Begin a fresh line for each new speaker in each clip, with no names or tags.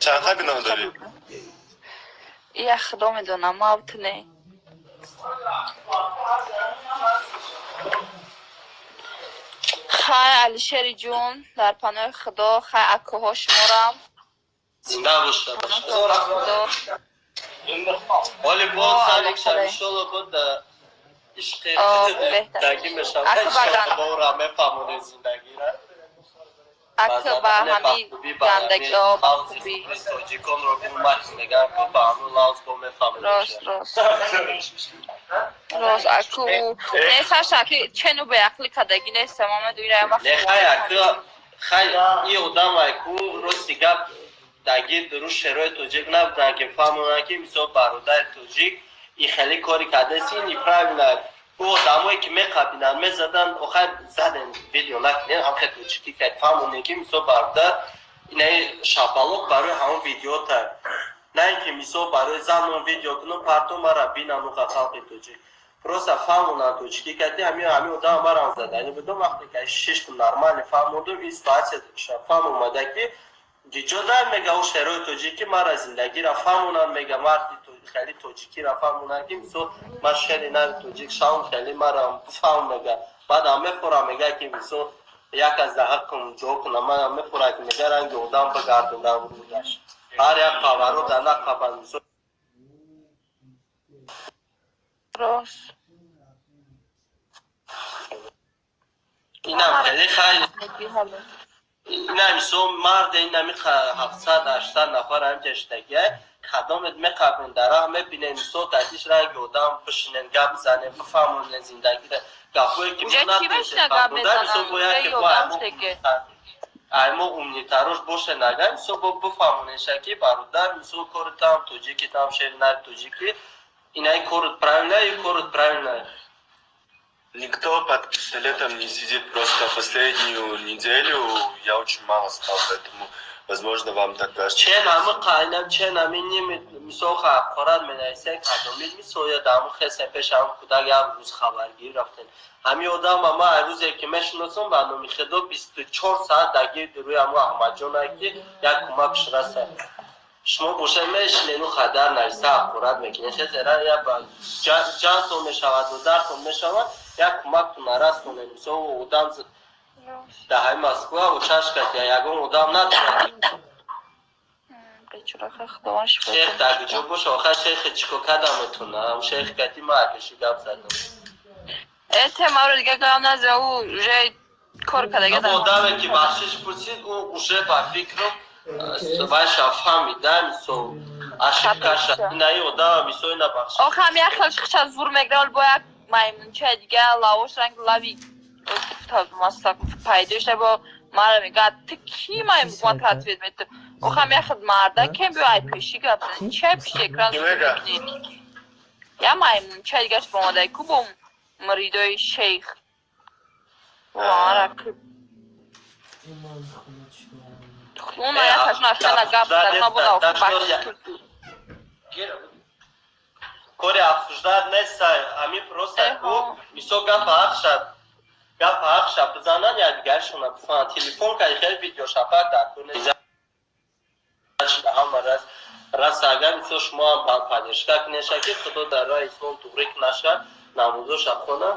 Чанд қа гуноҳ дорӣ?
Я худо медонам, мавт не. Хай, Алишери ҷун, дар паноҳи Худо, хай, акоҳо, шуморам.
Зинда бошад.
Худо.
Оли боз
О,
сарик
аллоҳ.
Шабишоло буд ишқи
О, беҳтар.
зиндагӣ мешавад.
Ака бадан.
Бора мефаҳмонед зиндагиро.
Ака ба ҳамин гандагиҳо ба хубӣ.
Тоҷиконро гумак мегӯям, ку ба ҳамун лавз бо мефаҳмонед.
Рост, рост. Рост, аку не саша, ки чену беақлӣ кардагӣ нестам, ама дуира як вақт.
Не, хай, ака, хай, и одамай ку, рости гап, даги рӯ шерои тоҷик набуданд, ки фаҳмонанд, ки мисол бародари тоҷик и хеле кори кардааст, ин неправильно. Ӯ одамое ки меқабинанд, мезаданд, охай заден, видео накунед, ҳам хел тоҷикӣ кард, фаҳмонед, ки мисол бародар инаи шабалоқ барои ҳамон видеота, на ин ки мисол барои занон видео кунам, парту мара бинам, уха халқи тоҷик просто фаҳмонанд тоҷикӣ карди. Ҳамин одам марам задани будам, вақте ки шиштум, нормально фаҳмондум, ин ситуация фаҳм омада, ки ҷо дар мега ӯ шерои тоҷикӣ мара зиндагиро фаҳмонанд, мега марди хеле тоҷикиро фаҳмонанд, ки мисол ман шери нари тоҷик шавам, хеле мара фаҳм, мега баъдам мехӯрам, мега ки мисол як аз даҳақам ҷо кунам, манам мехӯрам, ки мега ранги одам бигардонам рӯяш ҳар як қаваро дар нақабанд мисол.
Рост.
Инам хеле хай, ина мисол марде, инами 700-800 нафар ҳамҷа шидагия, кадомет меқабен, дар раҳ мебинен, мисол катиш ранги одам бишинен, гап занен, бифаҳмонен зиндагиро, гапое ки
Уже ки бишина гап мезанам, уже ёдам шеке.
Аймо умнитарош боше, нага мисол бо бифаҳмонеша, ки бародар, мисол кори там тоҷики, там шери нари тоҷики, инаи корот правильно и корот правильно.
Никто под пистолетом не сидит, просто последнюю неделю я очень мало спал, поэтому, возможно, вам так кажется.
Чен ҳами қайнам, чен ҳами ними мисол ҳақорат менависе, кадомид мисол я даму хесе пеш ҳам кӯдак як рӯз хабаргирӣ рафтен. Ҳами одама ма рӯзе ки мешиносам, ба номи худо, 24 саат дар гирди рӯи ҳамо Аҳмадҷона, ки як кӯмакш раса. Шумо боша мешинену хадар нависа, ҳақорат мекунед, хезера я ба ҷантон мешавад, додартон мешавад, як кӯмактон нарасонед. Мисол одам даҳаи Москва учашкат ягон одам надорад.
Бечора, хай, Худованд шифо.
Шейх дар куҷо боша, охир шейхи чико када метонам, шейх кати ма акиши гап задам.
Э, темаро дига гап наза, ӯ уже кор кардага.
Ам одаме ки бахшиш пурсид, ӯ уже ба фикрам вайша фаҳмида, мисол ошибкаша, инаи одама мисол ина бахшиш.
Охи ҳам як хел шихча зур мегирад, бо як маймунчаи дига лавош ранг лави пайдо шуда, бо мара мега: «Ту ки маймун?» Ман ответ метам. Охи ҳам як хел марда кем биё, ай пеши гап зани, чай пиши экран
Ки
зур
мега?
мекунӣ. Я маймунчаи дигаш бомадай ку, бо муридои шейх мара уна якашон афшана гап зад, набуда охи бахшиш пурсид.
Кори обсуждать нест, ами просто ку мисол гапа ҳақша, гапа ҳақша бизанан, якдигаршона бифаҳманд, телефон кай хел видеошапак дар кор нест. Ҳама рас рас, агар мисол шумо ҳам поддержка кунеша, ки худо дар роҳи ислом туғрӣ наша, намозоша хона,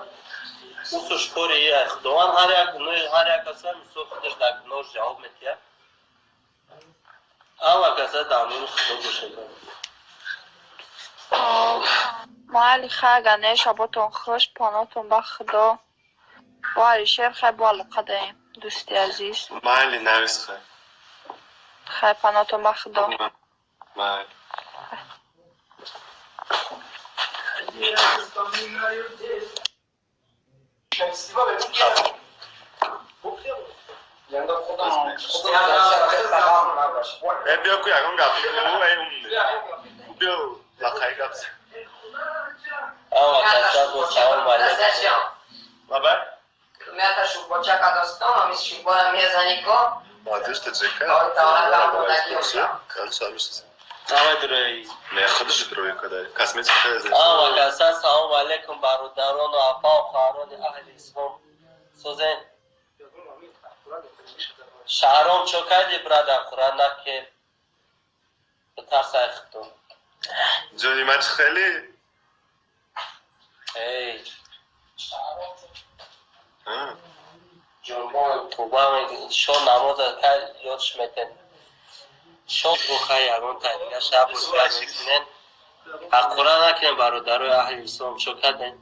усуш кори худованд ҳар як гуноҳи ҳар як каса мисол худаш дар гуноҳш ҷавоб медиҳад. Ҳама каса дар амони худо бошед.
Майли, хай, агар не, шаботон хуш, паноҳтон ба Худо. Бо Алишер хай, бо алоқа даем, дӯсти азиз.
Майли, навис, хай.
Хай, паноҳтон ба Худо.
Майли. Э, биё ку, ягон гап бигӯ, эй умный. Биё, лақай гап зан.
Ҳама каса бо салом алейкум.
Лабай?
Молодежь таджика.
Давай дурой.
Не, худаш дурой кадай. Косметика кадай.
Ҳама каса салом алейкум, бародарону апау хоҳарони аҳли ислом, созен. Шаҳром, чо кардӣ, брада, қуръан накер. Битарсай худо.
Ҷони ман, хеле.
Эй. Ҷонбон, тоба, шо намоза кай ёдш метен. Шо бухай, ягон тайдига шаб мекунен. Ҳаққура накунем, бародарои аҳли ислом, чо кардем?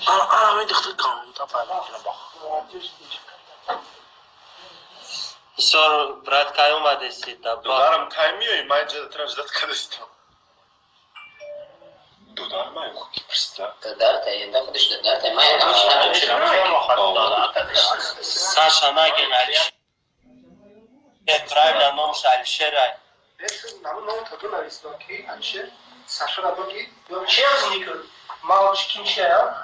Ана ҳамин духтар ганта файда мекунам, бах.
Исор, брат, кай омадеси?
Додарам, кай миёи? Ман инҷа тра ждать кардастам. Додар ман ки пурсида.
Дадарта, енда худаш дадарта. Ман ягон чи надонистам.
Саша наген, Алишер. Правильно, номш Алишерай.
Нам таду навистам ки Алишер Сашара буги. Чи аз нику? Мал ким чия?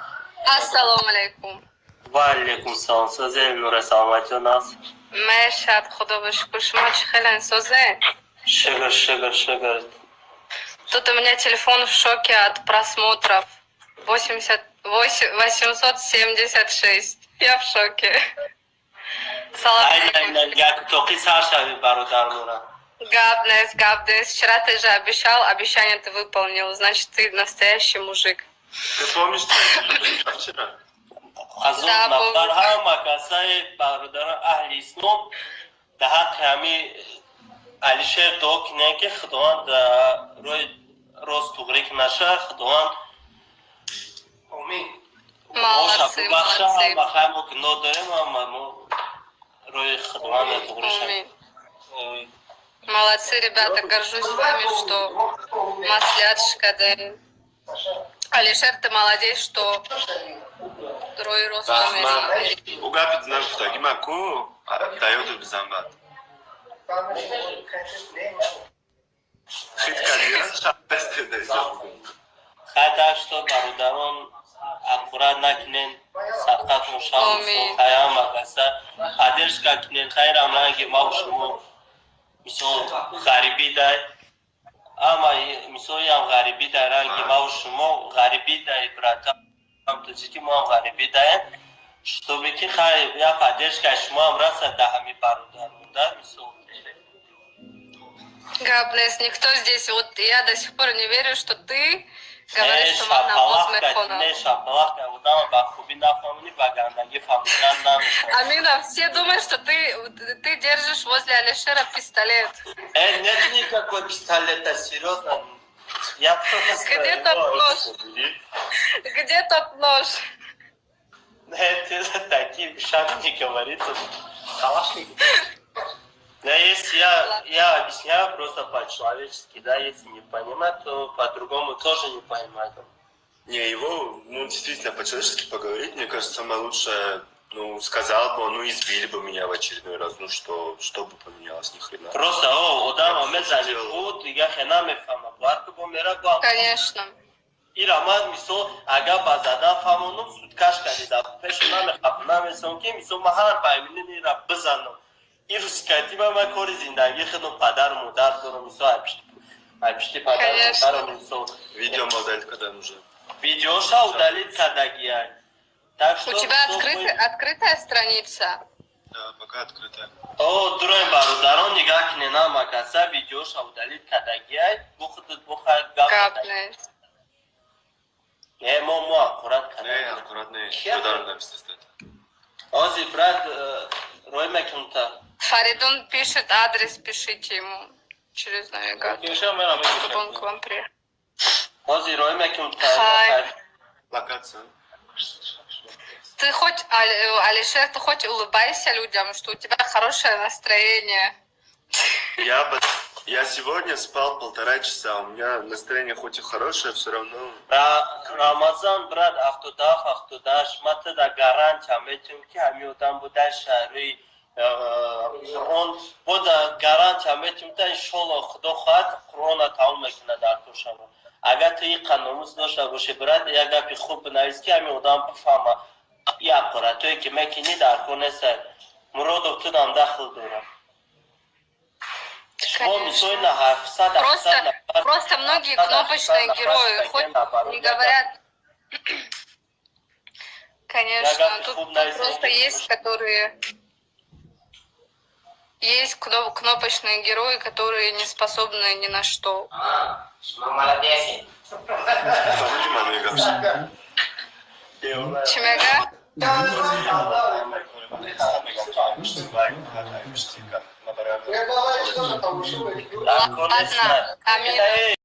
Ассалому алайкум.
Ва алейкум салом. Созе, Нура, саломатиё, нас?
Мешад, худо ба шукр. Шумо чӣ хелен, созе?
Шукр, шукр, шукр.
Тут у меня телефон в шоке от просмотров. 88, 876. Я в шоке. Салам алейкум.
Як тоқи сар шави, бародар Нура.
Гап нест, гап нест. Вчера ты же обещал, обещание ты выполнил. Значит, ты настоящий мужик.
Ты помнишь, что вчера?
Аз он нафар ҳама касае, бародарон аҳли ислом, дар ҳаққи ҳами Алишер дуо кинем, ки Худованд рӯи рост туғрӣ наша, Худованд
Омин.
Молодцы, молодцы.
Ҳама мо гуноҳ дорем, ама мо рӯи Худованд туғрӣ шавем.
Молодцы, ребята, горжусь вами, что маслиҳат шкадем. Алишер, ты молодец, что рӯи рост.
Ӯ гапи нагуфтагӣ ма ку да ёдат бизан, баъд хит кардиан.
Хай, что, бародарон, аккурат накунен, садқатон шав. Хай, ҳама каса поддержка кунен. Хайрам ранги мау шумо, мисол, ғарибӣ дай, ама мисол ям ғарибӣ дай, ранги мау шумо ғарибӣ дай, братам тоҷики мо ҳам ғарибӣ даем, чтобы ки хай я поддержка шумо ҳам расад да ҳами бародарон, да, мисол.
Гап нест, никто здесь, вот я до сих пор не верю, что ты говоришь, что ман намоз мехонам.
Не, шапалах одама ба хубӣ нафаҳмонӣ, ба гандагӣ фаҳмидан намешавад.
Амина, все думают, что ты держишь возле Алишера пистолет.
Нет никакой пистолета, серьезно. Я просто.
Где тот нож? Где тот нож?
Нет, это такие вещами не говорится.
Калашников.
Да, если я объясняю просто по-человечески, да, если не понимать, то по-другому тоже не понимать.
Не, его, ну, действительно, по-человечески поговорить, мне кажется, самое лучшее, ну, сказал бы он, ну, избили бы меня в очередной раз, ну, что бы поменялось, ни хрена.
Просто, о, одама мезани худ, дига хена мефама, барку бо мера бо.
Конечно.
Ира ман, мисол, агар ба задан фаҳмонум, суткаш кардида, пеши намехап, намесом, ки, мисол, ман ҳар байминин ира бизанам. Ин рӯзкати ма кори зиндагӣ худам, падару модар дорам, мисол, ай пишти падару модарам, мисол.
Видео удалить когда уже?
Видеоша удалить кардагия. Так что
У тебя открытая страница?
Да, пока открытая.
О, дуроем, бародарон, нигаҳ кине, намакаса видеоша удалить кардагия, бухудут буха гап.
Гап нест.
Не, мо аккурат
Не,
кардем.
аккуратно, ударом написано.
Ози, брат, рой мекунта.
Фаридун пишет адрес, пишите ему через навигатор, чтобы он к вам приехал.
Ози рой мекунта.
Хай.
Локация.
Ты хоть, Алишер, ты хоть улыбайся людям, что у тебя хорошее настроение.
Я сегодня спал 1,5 часа, у меня настроение хоть и хорошее, все равно.
Рамазан, брат, 77, 78, ма туда гарантия метум, ки ҳами одам буда шаҳри Қуръон бода, гарантия метум та, иншолло, худо хоҳад, Қуръона тамом мекунад дар тошама. Агар ту иқа номус дошта бошӣ, брат, як гапи хуб бинавис, ки ҳами одам бифаҳма и аққуратое ки мекунӣ дар кор неста. Муродов, тудам дахл дорам. Шумо мисоли на 700.
Просто многие кнопочные герои хоть не говорят. Конечно, тут просто есть, которые. Есть кнопочные герои, которые не способны ни на что.
Шумо молодец.
Фаҳмидӣ маънои гапша?
Чӣ мега?
Е, баба, чизо тамошо мекунӣ?
Ладно, Амир.